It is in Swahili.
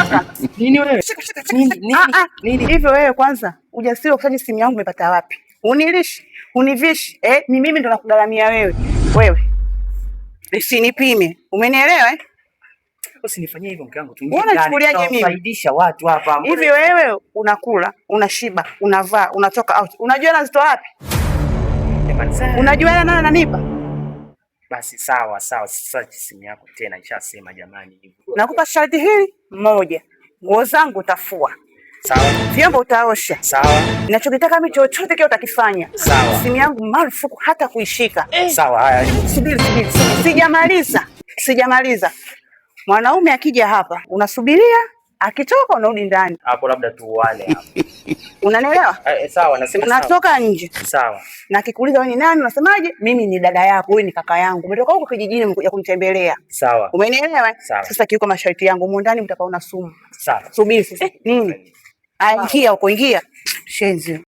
Shika. Nini wewe? Shika, shika, shika. Nini nini? Ah, ah. Nini? Hivyo wewe kwanza ujasiri wa kuchaji simu yangu umepata wapi? Unilishi, univishi, eh? Ni mimi ndo nakugharamia wewe. Wewe. Usinipime. Umenielewa eh? Usinifanyie hivyo mke wangu, tuingie Wewe ndani. unachukuliaje mimi? Tunawafaidisha watu hapa. Hivi wewe unakula, unashiba, unavaa, unatoka out. Unajua nazitoa wapi? Jamani, sasa. Unajua hela nani ananipa? Basi sawa sawa, sasa simu yako tena nishasema jamani. Nakupa sharti hili moja. Nguo zangu utafua. Sawa. Vyombo utaosha. Sawa. Ninachokitaka mimi chochote kile utakifanya. Sawa. Simu yangu marufuku hata kuishika. Sawa, haya. Subiri, subiri. Sijamaliza. Sijamaliza. Mwanaume akija hapa unasubiria, akitoka unarudi ndani. Hapo labda tuuane hapo. Unanielewa? Eh, sawa, nasema sawa. Unatoka nje. Sawa. Na akikuuliza wewe ni nani, unasemaje? Mimi ni dada yako, wewe ni kaka yangu. Umetoka huko kijijini umekuja kunitembelea. Sawa. Umenielewa? Sawa. Sasa kiuka masharti yangu, humu ndani mtapaona sumu. Sawa. Subiri sasa. Nini? Aya, ingia huko, ingia. Shenzi.